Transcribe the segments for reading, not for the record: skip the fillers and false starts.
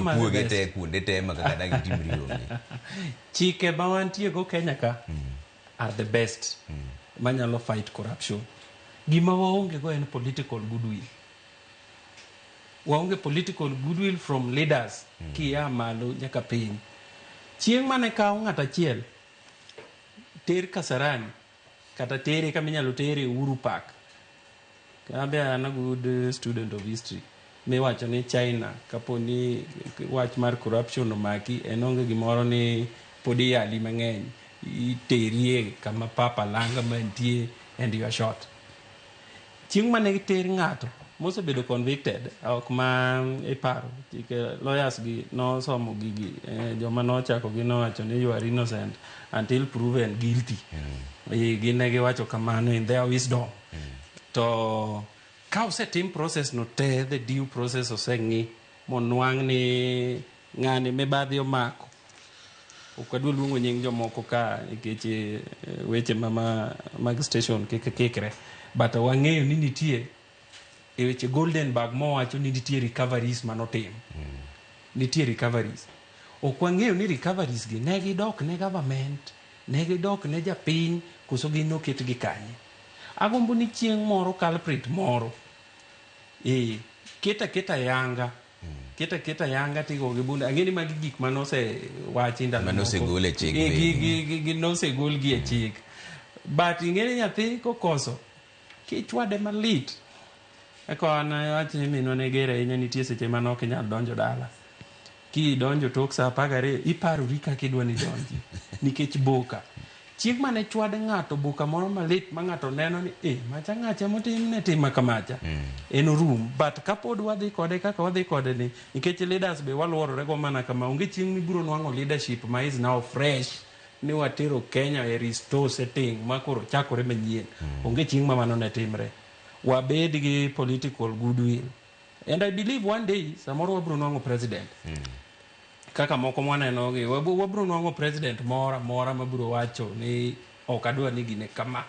ma the Opuoge best. Te kuonde te ma kaka dang itimri onge. Chike ma wantie go Kenya ka are the best manyalo fight corruption. Gima waonge go en political goodwill. Waonge political goodwill from leaders kia malo nyaka piny. Chieng' mane kaw ng'at achiel ter Kasarani kata tere kama inyalo tere, Uhuru Park. Abe an a good student of history. Miwacho ni China, kapo ni wach mar corruption omaki, en onge gimoro ni pod iyali mang'eny, iterie kama papa langa mantie and you are shot. Chieng' mane ter ng'ato mosebedo convicted, ok ma iparo chike, lawyers gi nosomo gigi, joma nochako gi nowacho ni you are innocent until proven guilty. Gin ne giwacho kamano in their wisdom. To ka osetim process no te, the due process oseng'i monwang' ni ng'ani mibadhi omako, ok adwa luongo nying jomoko ka nikech weche ma mag station kik kikre, but wang'eyo ni nitie e weche Golden Bag mowacho ni nitie recoveries manotim. Nitie recoveries, ok wang'eyo ni recoveries gi ne gidok ne government, ne gidok ne japiny, koso gin noketgi kanye. Agombo ni chieng' moro culprit moro keta keta yanga, keta keta yanga tigo gi bunde. Ang'e ni magi gik manosewachi ndalo Mane moko. Osegol e chik Eh, bende. Gi nosegol gi e chik, but ing'e ni nyathi kokoso kichwade malit eko an wach ni minwa ne ger ahinya. Nitie seche mane ok inyal donjo dala, kidonjo tok saa 12 iparori kaka idwa ni donji nikech boka. Chieng' mane chwad ng'ato boka moro malit ma ng'ato neno ni macha ng'acha motimne tima kamacha en orum. But kapod wadhi kode kaka wadhi kode ni, nikech leaders be waluorore go mana kama, onge chieng' mibiro nwang'o leadership ma is now fresh ni watero Kenya e restore setting ma koro chakore manyien. Onge chieng' ma mano ne timre. Wabed gi political goodwill and I believe one day samoro wabiro nwang'o president kaka moko mwaneno gi. Wabiro nwang'o president moro amora mabiro wacho ni ok adwa ni gine kama.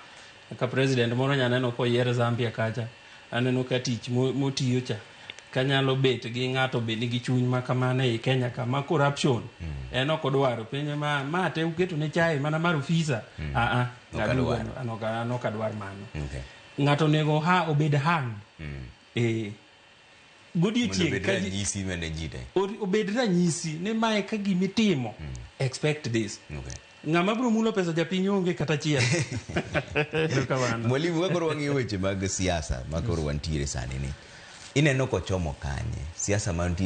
Kaka president moro nya neno koyier Zambia kacha, aneno ka tich motiyo cha kanyalo bet gi ng'ato be nigi chuny ma kamano ei Kenya ka ma corruption en ok odwaro penye ma te uketo ne chae mana mar ofisa. Ah, ah. Ok adwar. An ok adwar mano. Okay. Ng'ato onego ha obed hanged Mondo godiochieng' obed ka ranyisi mane ji te. Obed ranyisi ni mae ka gimitimo, expect this. Okay. Ng'ama biro mulo pesa japiny onge kata achiel. Erokamano. Mwalimu, ka koro wang'iyo weche mag siasa ma koro wantiere sani ni, ineno kochomo kanye siasa mantie?